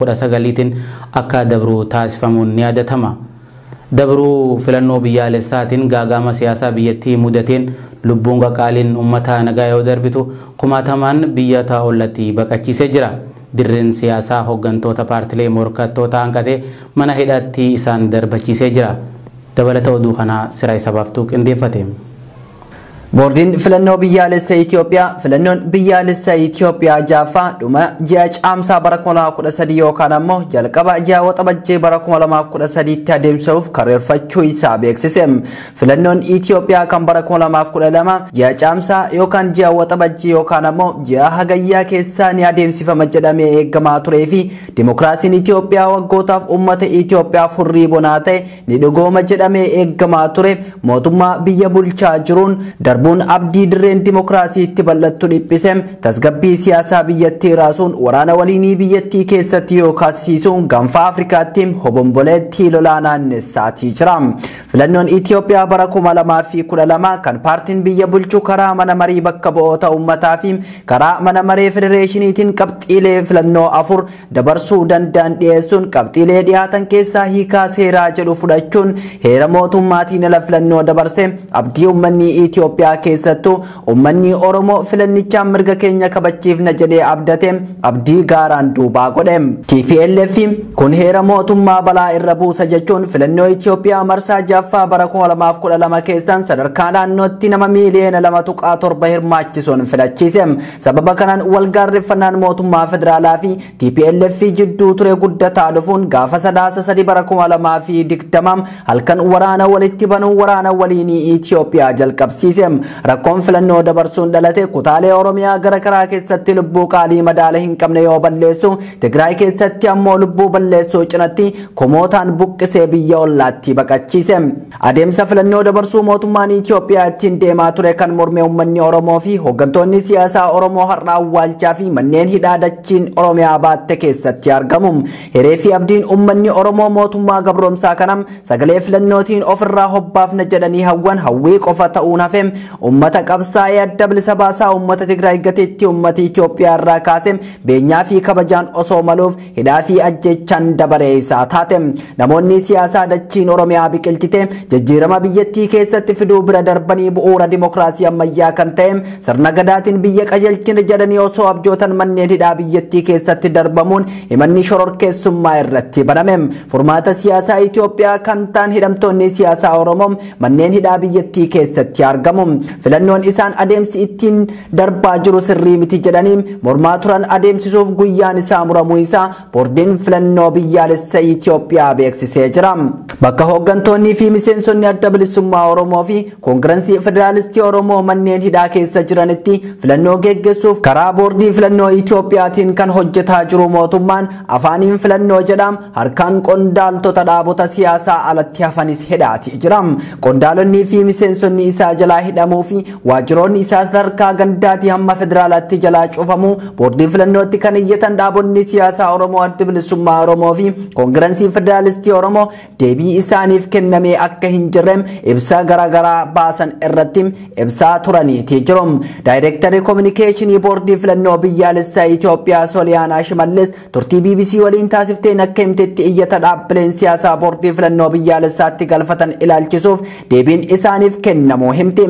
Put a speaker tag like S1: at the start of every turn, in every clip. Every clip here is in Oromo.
S1: 19tiin akka dabru taasifamuun ni yaadatama. Dabruu filannoo biyyaalessaatiin gaagama siyaasaa biyyattii mudateen lubbuun qaqaaliin uummata nagaa yoo darbitu kumaatamaan biyya ollatti baqachiisee jira. Dirreen siyaasaa hooggantoota paartilee morkattoota hanqatee mana hidhaatti isaan darbachiisee jira. Dabalata oduu kanaa Siraa Sabaaftuu qindeeffate.
S2: Boordiin filannoo biyyaalessa Itoophiyaa filannoon biyyaalessa Itoophiyaa jaaffaa dhuma ji'a caamsaa bara 2013 yookaan ammoo jalqaba ji'a waxabajjee bara 2013 tti adeemsisuuf karoorfachuu isaa beeksise. Filannoon Itoophiyaa kan bara 2012 ji'a caamsaa yookaan ji'a waxabajjee yookaan ammoo ji'a hagayyaa keessaa ni adeemsifama jedhamee eegamaa turee fi dimokiraasiin Itoophiyaa waggootaaf uummata Itoophiyaaf hurrii bonaa ta'e ni dhugooma jedhamee eegamaa ture mootummaa biyya bulchaa jiruun darbuun abdii dirreen dimokiraasii itti bal'attu dhiphise tasgabbii siyaasaa biyyattii raasuun waraana waliinii biyyattii keessatti yookaasisuun gaanfa Afrikaatti hobomboleettii lolaa naannessaatii jira. Filannoon Itoophiyaa bara 2012 kan paartiin biyya bulchu karaa mana marii bakka bu'oota uummataa fi karaa mana maree federeeshiniitiin qabxiilee filannoo 4 dabarsuu danda'an dhiyeessuun qabxiilee dhiyaatan keessaa hiikaa seeraa jedhu fudhachuun heera mootummaatiin ala filannoo dabarse abdii uummanni Itoophiyaa keessattuu uummanni Oromoo filannichaan mirga keenya kabachiifna jedhee abdate abdii gaaraan duubaa godhe. TPLF kun heera mootummaa balaa irra buusa jechuun filannoo Itoophiyaa marsaa jaaffaa bara 2012 keessaan sadarkaa naannootti nama miiliyoona 2.7 hirmaachisuun filachiise. Sababa kanaan walgaarreffannaan mootummaa federaalaa fi TPLF jidduu ture guddataa dhufuun gaafa 3 bara 2020 halkan waraana walitti banuu waraana waliinii Itoophiyaa jalqabsiise. Rakkoon filannoo dabarsuun dhalate kutaalee Oromiyaa gara karaa keessatti lubbuu qaalii madaala hin qabne yoo balleessu Tigraay keessatti ammoo lubbuu balleessuu cinatti kumootaan buqqisee biyya ollaatti baqachiise. Adeemsa filannoo dabarsuu mootummaan Itoophiyaa ittiin deemaa ture kan morme uummanni Oromoo fi hooggantoonni siyaasaa Oromoo har'a awwaalchaa fi manneen hidhaa dachiin Oromiyaa baatte keessatti argamu. Hiree fi abdiin uummanni Oromoo mootummaa gabroomsaa kanam sagalee filannootiin ofirraa hobbaafna jedhanii hawwan hawwii qofa ta'uun hafe uummata qabsaa'ee adda bilisa baasaa uummata Tigraay gateetti uummata Itoophiyaa irraa kaase beenyaa fi kabajaan osoo maluuf hidhaa fi ajjechaan dabaree isaa taate. Namoonni siyaasaa dachiin Oromiyaa biqilchite jijjiirama biyyattii keessatti fiduu bira darbanii bu'uura dimokiraasii ammayyaa kan ta'e sirna gadaatiin biyya qajeelchina jedhanii osoo abjootan manneen hidhaa biyyattii keessatti darbamuun himanni shororkeessummaa irratti baname. Furmaata siyaasaa Itoophiyaa kan ta'an hidhamtoonni siyaasaa Oromoo manneen hidhaa biyyattii keessatti argamu. Filannoon isaan adeemsi ittiin darbaa jiru sirrii miti jedhanii mormaa turan adeemsisuuf guyyaan isaa muramuu isaa boordiin filannoo biyyaalessa Itoophiyaa beeksisee jira. Bakka hooggantoonni fi miseensonni adda bilisummaa Oromoo fi koongirensii federaalistii Oromoo manneen hidhaa keessa jiranitti filannoo geggeessuuf karaa boordii filannoo Itoophiyaatiin kan hojjetaa jiru mootummaan afaaniin filannoo jedham harkaan qondaaltota dhaabota siyaasaa alatti hafanis hidhaati jira. Qondaalonni fi miseensonni isaa jalaa hidhamuu fi waajjiroonni isaa sadarkaa gandaatii hamma federaalaatti jalaa cufamu boordii filannootti kan iyyatan dhaabonni siyaasaa Oromoo adda bilisummaa Oromoo fi koongirensii federaalistii Oromoo deebii isaaniif kenname akka hin jirre ibsa garaagaraa baasan irratti ibsaa turaniiti jiru. Daayireektarri koominikeeshinii boordii filannoo biyyaalessaa Itoophiyaa Sooliyaanaa Shimallis turtii BBC waliin taasifteen akka himtetti iyyata dhaabbileen siyaasaa boordii filannoo biyyaalessaatti galfatan ilaalchisuuf deebiin isaaniif kennamuu himti.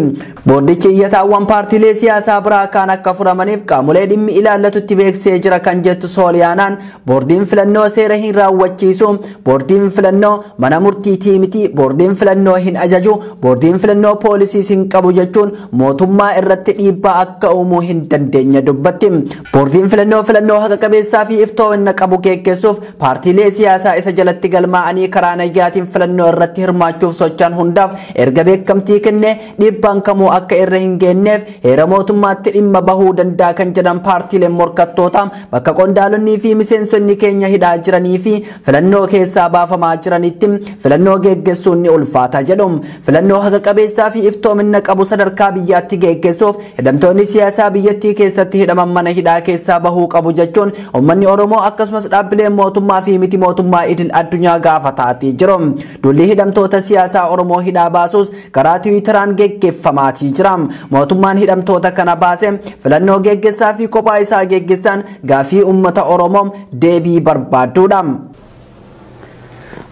S2: Boordichi iyyataawwan paartiilee siyaasaa biraa kaan akka furamaniif qaamolee dhimmi ilaallatutti beeksisee jira kan jettu Sooliyaanaan boordiin filannoo seera hin raawwachiisu, boordiin filannoo mana murtiitii miti, boordiin filannoo hin ajaju, boordiin filannoo poolisiis hin qabu jechuun mootummaa irratti dhiibbaa akka uumuu hin dandeenye dubbatti. Boordiin filannoo filannoo haqa qabeessaa fi iftoomina qabu geggeessuuf paartiilee siyaasaa isa jalatti galmaa'anii karaa nagayaatiin filannoo irratti hirmaachuuf socho'an hundaaf erga beekamtii kenne dhiibbaan kamuu akka irra hin geenyeef heera mootummaatti dhimma bahuu danda'a kan jedhan paartiileen morkattootaa bakka qondaalonni fi miseensonni keenya hidhaa jiranii fi filannoo keessaa baafamaa jiranitti filannoo geggeessuun ni ulfaata jedhu. Filannoo haqa qabeessaa fi iftoomina qabu sadarkaa biyyaatti geggeessuuf hidhamtoonni siyaasaa biyyattii keessatti hidhaman mana hidhaa keessaa bahuu qabu jechuun uummanni Oromoo akkasumas dhaabbileen mootummaa fi miti mootummaa idil addunyaa gaafataatii jiru. Dulli hidhamtoota siyaasaa Oromoo hidhaa baasuus karaa Tiwiitaraan geggeeffamaa hidhamaatii jira. Mootummaan hidhamtoota kana baase filannoo geggeessaa fi kophaa isaa geggeessaan gaafii uummata Oromoo deebii barbaadudha.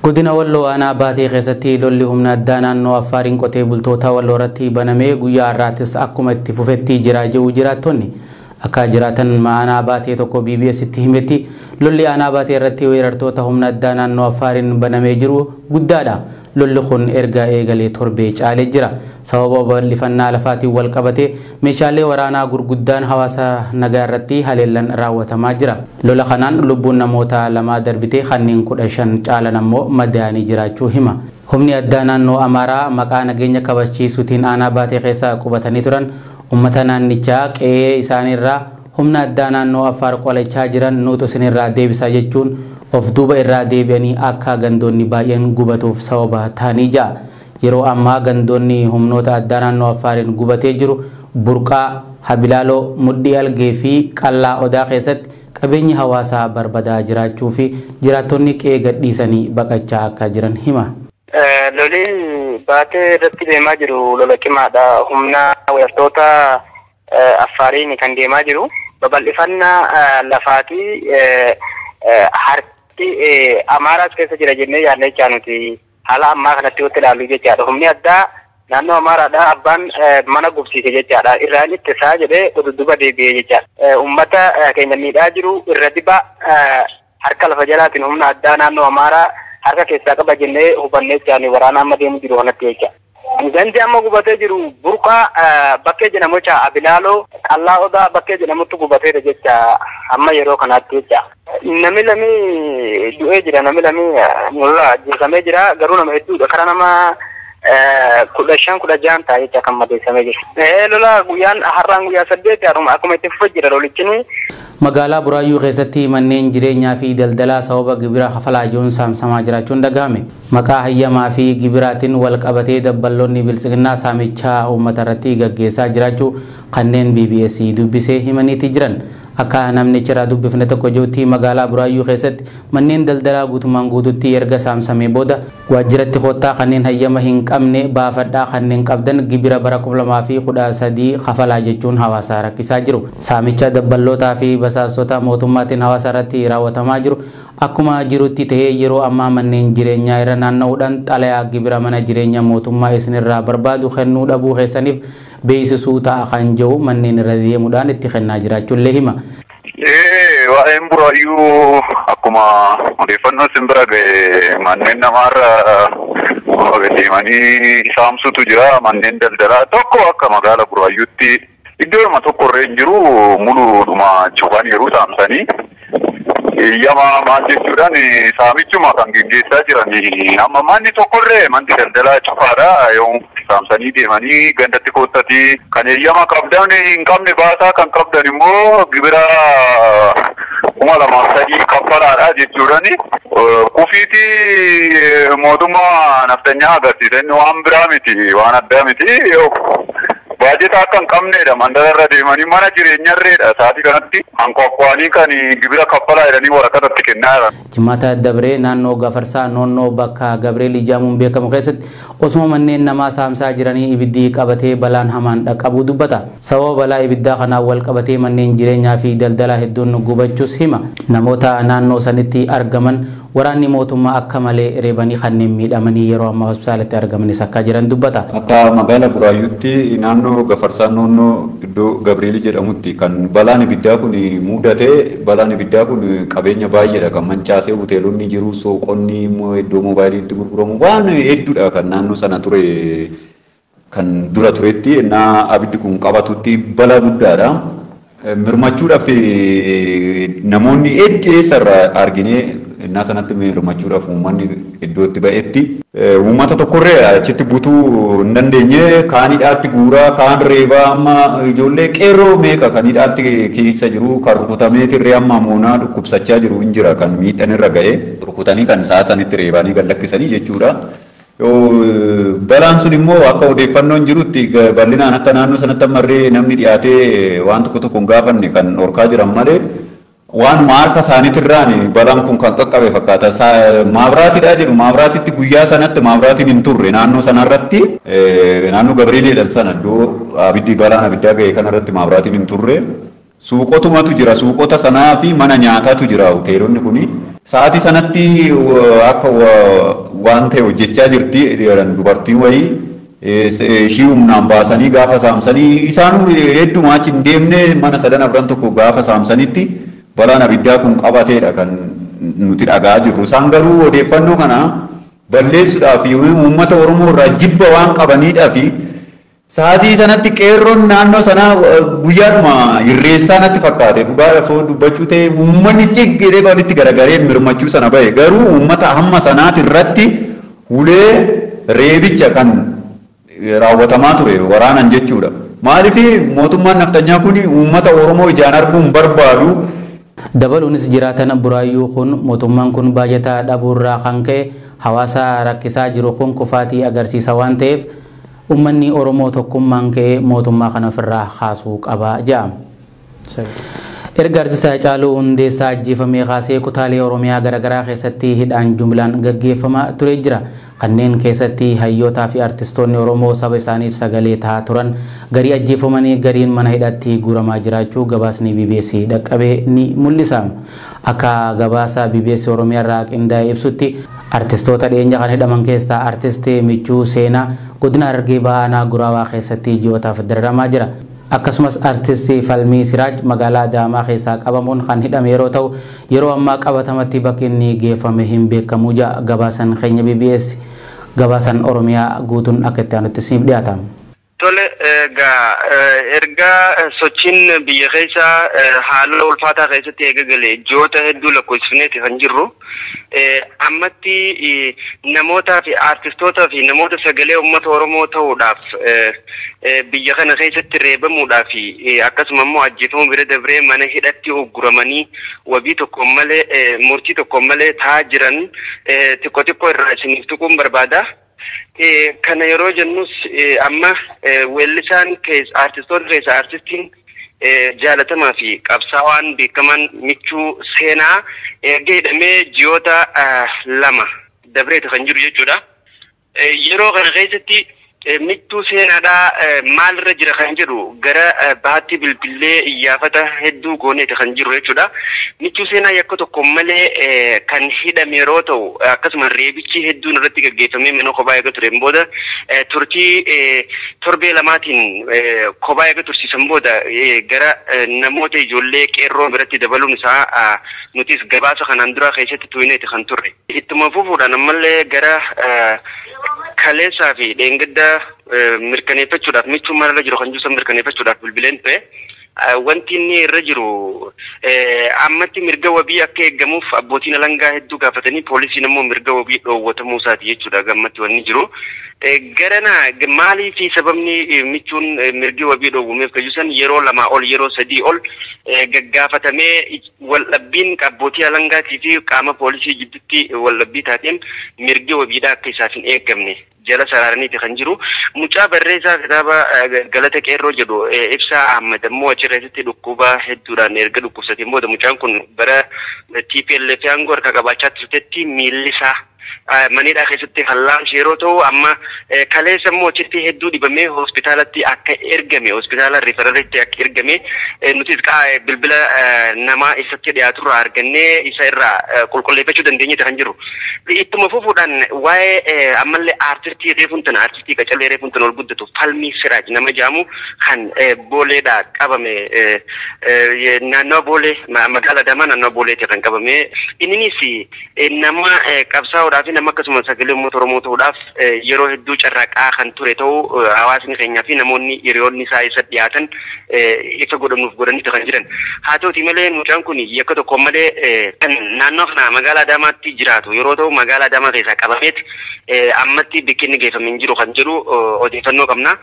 S1: Godina Walloo aanaa Baatee keessatti lolli humna addaa naannoo Affaariin qotee bultoota Walloo irratti banamee guyyaa har'aattis akkuma itti fufetti jira jiru jiraattonni. Akka jiraatan aanaa Baatee tokko BBS itti himetti lolli aanaa Baatee irratti weerartoota humna addaa naannoo Affaariin banamee jiru guddaadha. Lolli kun erga eegalee torbee caalee jira. Sababa bal'ifannaa lafaatiin wal qabatee meeshaalee waraanaa gurguddaan hawaasa nagaa irratti haleellan raawwatamaa jira. Lola kanaan lubbuun namoota 2 darbitee kanneen 15 caalan ammoo madaa'anii jiraachuu hima. Humni addaa naannoo Amaaraa maqaa nageenya kabachiisuutiin aanaa Baatee keessa qubatanii turan uummata naannichaa qe'ee isaaniirraa humna addaa naannoo Affaar qolachaa jiran nuutu isinirraa deebisaa jechuun of duuba irraa deebi'anii akka gandoonni baay'een gubatuuf sababa ta'anii jira. Yeroo ammaa gandoonni humnoota addaa naannoo Affaariin gubatee jiru Burqaa, Habilaaloo, Mudhii Algee fi Qallaa Odaa keessatti qabeenyi hawaasaa barbadaa jiraachuu fi jiraattonni qe'ee gadhiisanii baqachaa akka jiran hima.
S3: Lolli Baatee irratti deemaa jiru lola cimaadha. Humna weerartoota Affaariin kan deemaa jiru. Babal'ifannaa lafaatii harki Amaaraas keessa jira jennee yaadna jechaa nuti haala ammaa kanatti yoo ilaallu jechaadha. Humni addaa naannoo Amaaraadha abbaan mana gubsiise jechaadha. Irraan ittisaa jedhee dudduuba deebi'ee jechaadha. Uummata keenya miidhaa jiru irra dibaa harka lafa jalaatiin humna addaa naannoo Amaaraa harka keessaa qaba jennee hubannee jechaani waraana amma deemu jiru kanatti jecha. Gandi amma gubatee jiru Burqaa bakkee jedhamu jecha Abilaaloo Qallaa Odaa bakkee jedhamutti gubateera jecha amma yeroo kanaatti jecha. Namni lami du'ee jira, namni lami nurraa ajjeefamee jira, garuu nama hedduudha. Karaa nama 15 16 ta'a jecha kan madeessamee jira. Lola guyyaan har'aan guyyaa 8 har'uma akkuma itti fufee jira lolichini.
S1: Magaalaa Buraayyuu keessatti manneen jireenyaa fi daldalaa sababa gibira kafalaa jiruun saamsamaa jiraachuun dhagahame. Maqaa hayyamaa fi gibiraatiin wal qabatee dabballoonni biltsiginnaa saamichaa uummata irratti gaggeessaa jiraachuu kanneen BBS dubbisee himaniiti jiran. Akka namni irraa dubbifne tokko jirutti magaalaa Buraayyuu keessatti manneen daldalaa guutummaan guututti erga saamsamee booda waajjiratti kottaa kanneen hayyama hin qabne baafadhaa kanneen qabdan gibira bara 2013 kafalaa jechuun hawaasa rakkisaa jiru. Saamicha dabballootaa fi basaastota mootummaatiin hawaasa irratti raawwatamaa jiru akkuma jirutti ta'ee yeroo ammaa manneen jireenyaa irra naanna'uudhaan xalayaa gibira mana jireenyaa mootummaa isinirraa barbaadu kennuu dhabuu keessaniif beeksisuu ta'a kan jiru manneen irra deemuudhaan itti kennaa jiraachuullee hima.
S4: Waa'een Buraayyuu akkuma odeeffannoo isin bira ga'e manneen namaarra deemanii saamsutu jira. Manneen daldalaa tokko akka magaala Buraayyuutti iddoodhuma tokko irra hin jiru muluudhuma cufan yeroo saamsanii eeyyama maal jechuudhaan saamichuma kan geggeessaa jiran. Amma manni tokkollee manni daldalaa cufaadha. Yoo saamsanii deemanii gandatti koottatii kan eeyyama qabdan hin qabne baasaa kan qabdan immoo gibira 2003 kaffalaadha jechuudhaan kufiitii mootummaa naftanyaa agarsiisa. Inni waan biraa miti, waan addaa miti. Baajeta akka hin qabneedha. Mandara irra deemanii mana jireenyarreedha. Sa'aatii kanatti hanqooqqo'anii kan gibira kaffalaa jedhanii waraqatatti kennaa jiran.
S1: Jimaata Dabree naannoo Gafarsaa Noonnoo bakka Gabriel Ijaamuun beekamu keessatti osuma manneen namaa saamsaa jiranii ibiddi qabatee balaan hamaan dhaqqabuu dubbata. Sababa balaa ibiddaa kanaan wal qabatee manneen jireenyaa fi daldalaa hedduun gubachuus hima. Namoota naannoo sanitti argaman waraanni mootummaa akka malee reebanii kanneen miidhamanii yeroo ammaa hospitaalatti argamanis akka jiran dubbata.
S5: Akka magaala Buraayyuutti naannoo Gafarsaa Noonnoo iddoo Gabriel jedhamutti kan balaan ibiddaa kun mudate. Balaan ibiddaa kun qabeenya baay'eedha kan mancaasee, hoteelonni jiru, suuqonni iddoo moobaayiliitti gurguramu waan hedduudha kan naannoo sana ture kan dura turetti innaa abiddi kun qabatutti balaa guddaadha. Mirmachuudhaaf namoonni hedduu eessarraa arginee innaa sanatti mirmachuudhaaf uummanni iddootti ba'etti uummata tokkorree achitti butuu hin dandeenye. Kaan hidhaatti guuraa, kaan reebaa, amma ijoollee qeerroo meeqa kan hidhaatti keessa jiru, kan rukutamee tirree amma moonaa dhukkubsachaa jiru hin jira kan miidhaan irra ga'e rukutanii kan sa'a sanitti reebanii gad lakkisanii jechuudha. Balaan sun immoo akka odeeffannoon jirutti bal'inaan akka naannoo sanatti ammarree namni dhiyaatee waan tokko tokko hin gaafanne kan dhorkaa jiran malee Waanuma harka isaaniitirraan balaan kun kan qaqqabe fakkaata. Maabiraatiidha jedhu, maabiraatitti guyyaa sanatti maabiraatiin hin turre naannoo sanarratti, naannoo Gabrieleedhaan sana iddoo abiddi balaan abiddaa ga'e kanarratti maabiraatiin hin turre. Suuqotumatu jira, suuqota sanaa fi mana nyaataatu jira hoteelonni kuni. Sa'aatii sanatti akka waan ta'e hojjechaa jirti dubartiin wayii. Ishii humnaan baasanii gaafa saamsanii isaanuu heddumaa achi hin deemne, mana sadan afran tokko gaafa saamsanitti balaan abiddaa kun qabateedha kan nuti dhagaa jirru. Isaan garuu odeeffannoo kana balleessuudhaaf uummata Oromoo irraa jibba waan qabaniidhaa fi sa'aatii sanatti qeerroon naannoo sanaa guyyaadhuma hirreessaa natti fakkaate, dhugaadhaaf dubbachuu ta'e uummanni ciggiree walitti garagaree mirmachuu sana bahe, garuu uummata hamma sanaati irratti ulee reebicha kan raawwatamaa ture waraanan jechuudha. Maaliif mootummaan naftanyaa kun uummata Oromoo ijaan arguu hin barbaadu.
S1: Dabaluunis jiraatan Buraayyuu kun mootummaan kun baajataa dhabuurraa kan ka'e hawaasa rakkisaa jiru kun kufaatii agarsiisa waan ta'eef uummanni Oromoo tokkummaan ka'ee mootummaa kana ofirraa kaasuu qaba jedha. Erga artist Haacaaluu Hundeessaa ajjeefamee kaasee kutaalee Oromiyaa garaagaraa keessatti hidhaan jumlaan gaggeeffamaa ture jira. Kanneen keessatti hayyootaa fi artistoonni Oromoo saba isaaniif sagalee ta'aa turan garii ajjeefamanii gariin mana hidhaatti guuramaa jiraachuu gabaasni BBC dhaqqabee ni mul'isa. Akka gabaasa BBC Oromiyaa irraa qindaa'e ibsutti artistoota dhiyeenya kan hidhaman keessaa artist Michuu Seenaa godina Harargee Bahaa Aanaa Guraawaa keessatti ji'ootaaf dararamaa jira. Akkasumas artist Falmii Siraaj magaalaa Adaamaa keessaa qabamuun kan hidhame yeroo ta'u yeroo ammaa qabatamatti bakki inni geeffame hin beekamu jedha gabaasan keenya BBS. Gabaasan Oromiyaa guutuun akka itti aanutti isiniif dhiyaata.
S6: Tole, egaa erga sochiin biyya keessaa haala ulfaataa keessatti eegale ji'oota hedduu lakkoofsifneeti kan jirru. Ammatti namootaa fi aartistootaa fi namoota sagalee uummata Oromoo ta'uudhaaf biyya kana keessatti reebamuudhaa fi akkasuma immoo ajjeefamuu bira dabree mana hidhatti ugguramanii wabii tokkoon malee, murtii tokkoon malee taa'aa jiran xiqqoo xiqqoo irraa isiniif tuquun barbaada. Kana yeroo jennus amma weellisaan aartistoota keessa aartistiin jaalatamaa fi qabsaawaan beekamaan Michuu Seenaa erga hidhamee ji'oota 2 dabreeti kan jiru jechuudha. Yeroo kana keessatti Michuu Seenaadhaa maalirra jira kan jedhu gara baatti bilbilee iyyaafata hedduu gooneeti kan jiru jechuudha. Michuu Seenaa yakka tokko malee kan hidhame yeroo ta'u akkasuma reebichi hedduun irratti gaggeeffamee mana kophaa eega tureen booda turtii torbee lamaatiin kophaa eega tursiisan booda gara namoota ijoollee qeerroo biratti dabaluun isaa nutis gabaasa kanaan dura keessatti tuyineeti kan turre. Ittuma fufuudhaan ammallee gara kaleessaa fi dheengadda mirkaneeffachuudhaaf michuun maalirra jiru kan jiru mirkaneeffachuudhaaf bilbileen ture. Wanti inni irra jiru ammatti mirga wabii akka eeggamuuf abbootiin alangaa hedduu gaafatanii poolisiin immoo mirga wabii dhoowwatamuu isaati jechuudha gammatti wanni jiru. Garana maalii fi sababni michuun mirgi wabii dhoowwameef kan jiru yeroo 2 ol yeroo 3 ol gaggaafatamee waldhabbiin abbootii alangaatii fi qaama poolisii gidduutti waldhabbii taateen mirgi wabiidhaa akka isaaf hin eeggamne jala saraaraniiti kan jiru. Mucaa barreessaa kitaaba Galata Qeerroo jedhu Ibsaa Ahmad ammoo achi keessatti dhukkuba hedduudhaan erga dhukkubsateen booda mucaan kun bara TPLF aangoo harka qabaachaa turtetti miilli isaa manidhaa keessatti hallaamse yeroo ta'u amma kaleessa immoo achitti hedduu dhibamee hospitaalatti akka ergame, hospitaala riifararitti akka ergame nutis bilbila nama isatti dhiyaaturraa argannee isa irraa qulqulleeffachuu dandeenyeeti kan jiru. Ittuma fufuudhaan waa'ee ammallee aartistii reefuun tana aartistii qacalee reefuun tana ol guddatu Falmii Siraaj nama jedhamu kan Booleedhaa qabame, naannoo Boolee magaalaa Adaamaa naannoo Booleetti kan qabame. Innis nama qabsaa'uudhaa fi nama akkasuma sagalee uummata Oromoo ta'uudhaaf yeroo hedduu carraaqaa kan ture ta'uu hawaasni keenyaa fi namoonni hiriyoonni isaa isa dhiyaatan ifa godhamuuf godhaniitu kan jiran. Haa ta'uti malee mucaan kun yakka tokko malee kan naannoo kana magaalaa Adaamaatti jiraatu yeroo ta'u magaalaa Adaamaa keessaa qabameet ammatti bakki inni geeffamee hin jiru kan jedhu odeeffannoo qabna.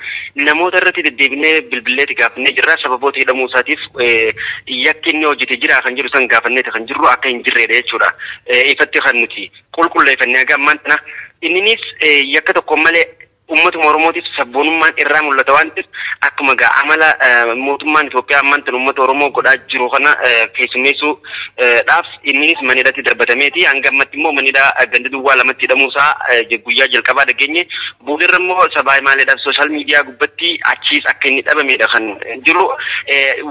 S6: Namoota irratti deddeebinee bilbileeti gaafannee jirra. Sababoota hidhamuu isaatiif yakki inni hojjete jira kan jiru san gaafanneeti kan jirru akka hin jirredha jechuudha. Ifatti kan nuti qulqulleeffannee haga ammaan tana inninis yakka tokko malee Uummatuma Oromootiif sabboonummaan irraa mul'ata waan ta'eef akkuma gaa amala mootummaan Itoophiyaa ammaan tan uummata Oromoo godhaa jiru kana keessummeessuu dhaaf innis manidhaatti darbatameeti. Hanga ammatti immoo manidhaa ganda duwwaa lamatti hidhamuusaa guyyaa jalqabaa dhageenye. Boodarra immoo sabaa maaliidhaaf sooshaal miidiyaa gubbatti achiis akka inni dhabamedha kan jiru.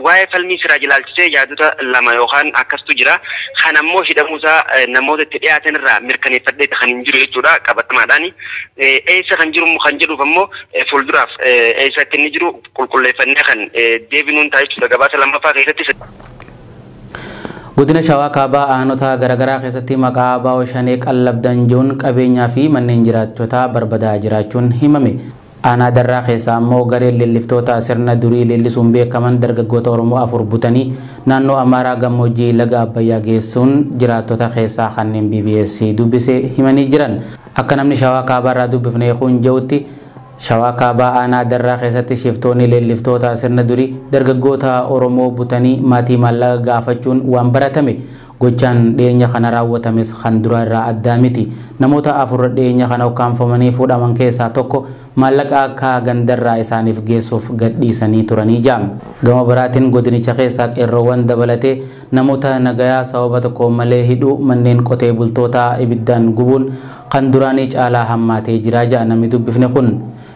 S6: Waa'ee falmii Siraaj ilaalchisee yaadota lama yookaan akkastu jira. Kan ammoo hidhamuusaa namoota itti dhiyaatan irraa mirkaneeffadhee kan hin jiru jechuudha qabatamaadhaani. Eessa kan jiru kan jedhuuf ammoo fuulduraaf eessa akka inni jiru qulqulleeffannee kan deebinuun ta'a jechuudha gabaasa lammaffaa keessatti.
S1: Godina Shawaa Kaabaa aanota garaagaraa keessatti maqaa ABO Shanee qallabdan jiruun qabeenyaa fi manneen jiraattotaa barbadaa jiraachuun himame. Aanaa Darraa keessa ammoo gareen leelliftoota sirna durii leellisuun beekaman dargaggoota Oromoo 4 butanii naannoo Amaaraa gammoojjii laga Abbayyaa geessuun jiraattota keessaa kanneen BBS dubbisee himanii jiran. Akka namni Shawaa Kaabaa irraa dubbifne kun jedhutti Shawaa Kaabaa aanaa Darraa keessatti shiftoonni leelliftoota sirna durii dargaggoota Oromoo butanii maatii maallaqa gaafachuun waan baratame. Gochaan dhiyeenya kana raawwatames kan dura irraa addaa miti. Namoota 4 dhiyeenya kana ukkaanfamanii fuudhaman keessaa tokko maallaqa akka gandarraa isaaniif geessuuf gadhiisanii turanii jaamu. Gama biraatiin godinicha keessaa qeerroowwan dabalatee namoota nagayaa sababa tokko malee hidhuu manneen qotee bultootaa ibiddaan gubuun kan duraanii caalaa hammaatee jira ja'a namni dubbifne kun.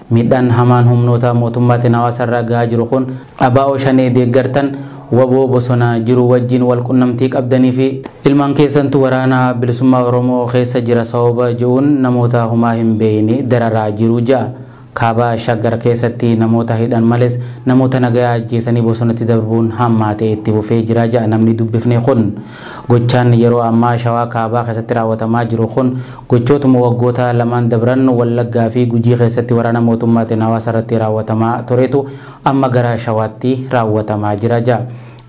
S1: Miidhaan hamaan humnoota mootummaatiin hawaasarra gahaa jiru kun ABO Shanee deeggartan waboo bosona jiru wajjin wal qunnamtii qabdanii fi ilmaan keessantu waraana bilisummaa Oromoo keessa jira sababa jiruun namoota humaa hin beekne dararaa jiru ja'a. Kaabaa Shaggar keessatti namoota hidhan malees namoota nagayaa ajjeesanii bosonatti darbuun hammaatee itti fufee jira ja'a namni dubbifne kun. Gochaan yeroo ammaa Shawaa Kaabaa keessatti raawwatamaa jiru kun gochootuma waggoota lamaan dabran Wallaggaa fi Gujii keessatti waraana mootummaatiin hawaasa irratti raawwatamaa turetu amma gara Shawaatti raawwatamaa jira ja'a.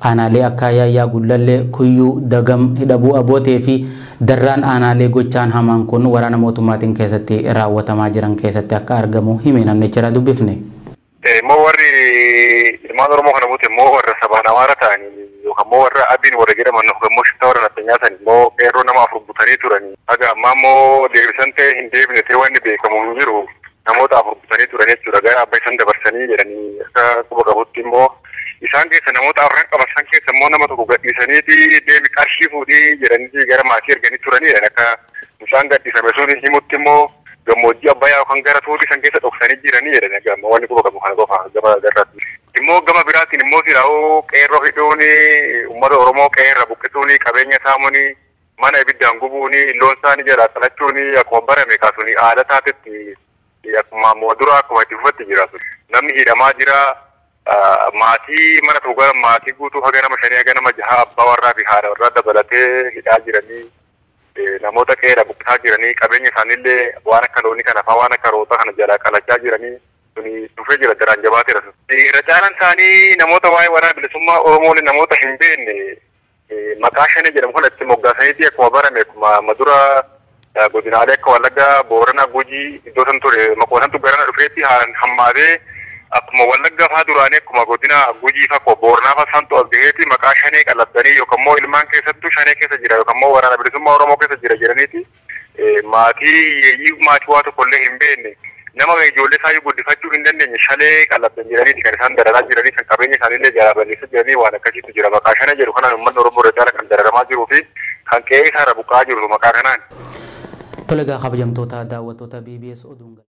S1: Aanaalee akka Yaayyaa Gullallee, Kuyyuu, Dagam, Hidhabuu Abootee fi Darraan aanaalee gochaan hamaan kun waraana mootummaatiin keessatti raawwatamaa jiran keessatti akka argamu hime namni jira dubbifne.
S4: Immoo warri ilmaan Oromoo kana buute immoo warra sabaan Amaara ta'anii yookaan immoo warra Abiin warra jedhaman yookaan immoo shiftaa warra Nafxanyaa ta'an immoo qeerroo nama 4 butanii turanii. Haga ammaa immoo deebisan ta'e hin deebine ta'e wanni beekamu hin jiru namoota 4 butanii turan jechuudha. Gara abbaa isaan dabarsanii jedhanii akka quba qabutti immoo isaan keessa namoota 4 qaban isaan keessa immoo nama tokko gadhiisaniiti deemi qarshii fuudhii jedhanii gara maatii erganii turanidha. Akka isaan gadhiisame sun himutti immoo gammoojjii Abbayyaa yookaan gara tuutii isaan keessa dhoksanii jiranii jedhani akka amma wanni quba qabu kana qofa gama garraatti. Immoo gama biraatiin immoo silaa'uu qeerroo hidhuun uummata Oromoo qeerra buqqisuun qabeenya saamuun mana ibiddaan gubuun loon isaanii jalaa qalachuun akkuma barame kaasuun aadaa taatetti akkuma dura akkuma itti fufatti jira. Namni hidhamaa jira. Maatii mana tokko gara maatii guutuu haga nama 5 haga nama 6 abbaa warraa fi haadha warraa dabalatee hidhaa jiranii namoota qeerra buqqisaa jiranii qabeenya isaaniillee waan akka loonii kana fa'aa waan akka rootaa kana jalaa qalachaa jiranii suni dhufee jira daraan jabaateera. Irra caalaan isaanii namoota waa'ee waraana bilisummaa Oromoo namoota hin beekne maqaa Shanee jedhamu kana itti moggaasaniiti akkuma barame akkuma dura godinaalee akka Wallaggaa, Booranaa, Gujii iddoo san ture maqaa santu garana dhufeetti haalaan hammaatee akkuma Wallaggaa fa'aa duraanii akkuma godina Gujii fa'aa akkuma Booranaa fa'aa santu as gaheeti maqaa Shanee qalabdanii yookaan immoo ilmaan keessattuu Shanee keessa jira yookaan immoo waraana bilisummaa Oromoo keessa jira jedhaniiti maatii yeeyyii maatii waa tokkollee hin beekne nama ijoollee isaa guddifachuu hin dandeenye Shanee qalabdan jedhaniiti kan isaan dararaa jiranii kan qabeenya isaaniillee jalaa balleessaa jiranii waan akkasiitu jira. Maqaa Shanee jedhu kanaan uummanni Oromoo irra caala kan dararamaa jiruu fi kan qe'ee isaarra buqqa'aa jiru maqaa kanaan.
S1: Tolegaa kabajamtoota daawwattoota BBS oduun.